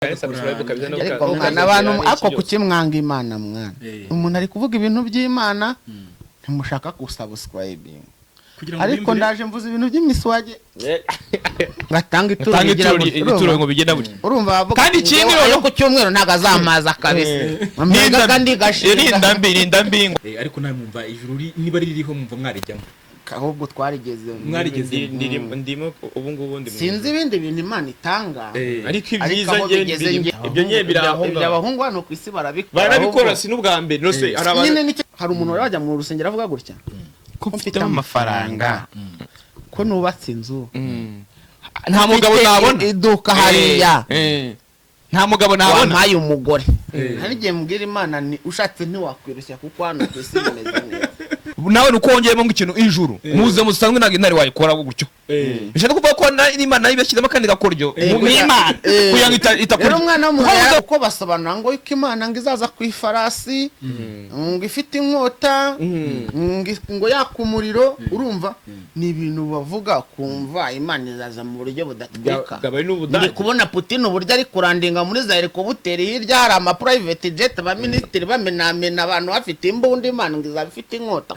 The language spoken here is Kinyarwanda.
Subscribe kabisa no Ariko mwana, abantu ako kuki mwanga Imana, mwana? Umuntu ari kuvuga ibintu by'Imana, ntimushaka gusubscribing. Kugira ngo Ariko bimbure. Ndaje mvuze ibintu by'imiswage, ngatanga ituro Tanga rigira ituro gutya, ituro urumva? Ngo bigenda gutya. Urumva bavuga Kandi ngo ikindi ayo noneho- ku cyumweru ntabwo azamaza kabisa, mbega kandi gashinga. Ni mbi, ni inda mbi. Ariko nawe mwumva ijuru niba ririho, mwumva mwarijyamo? Ahubwo twarigeze. Mwarigeze. Ndimo ubu ngubu ndi mu Sinzi ibindi bintu Imana itanga. Ariko Ariko ibyiza aho njye bigeze birimo. Ibyo nyine biri aho Ibyo ngaho. abahungu hano ku isi barabikora. Barabikora. Ahubwo- Si n'ubwa mbere no se hari abantu Nyine nicyo, hari umuntu wari wajya mu rusengero avuga gutya Ko ko mfite amafaranga, ko nubatse inzu, Nta mugabo mfite nabona. iduka hariya, Nta mugabo nabona. Wampaye umugore? Hari igihe mbwira Imana ni ushatse ntiwakwirushya, kuko hano ku isi bimeze neza. Nawe nuko wongeyemo ngo ikintu ijuru muze musanzwe, ntabwo intare wayikora gutyo. Bishatse kuvuga ko n'Imana nayo ibashyizemo akandi gakoryo n'Imana kugira ngo itakurya. Rero umwana w'umuntu Kuko uko basobanura ngo yuko Imana ngo izaza ku ifarasi, ngo ifite inkota, ngo yaka umuriro, urumva ni ibintu bavuga kumva Imana izaza mu buryo budatwika. Bwaba ari Ndi n'Ubudage. kubona Putin uburyo ari kurandinga muri za helicopter, hirya hari ama private jet, abaminisitiri bamenamena abantu bafite imbunda, Imana ngo izaba ifite inkota.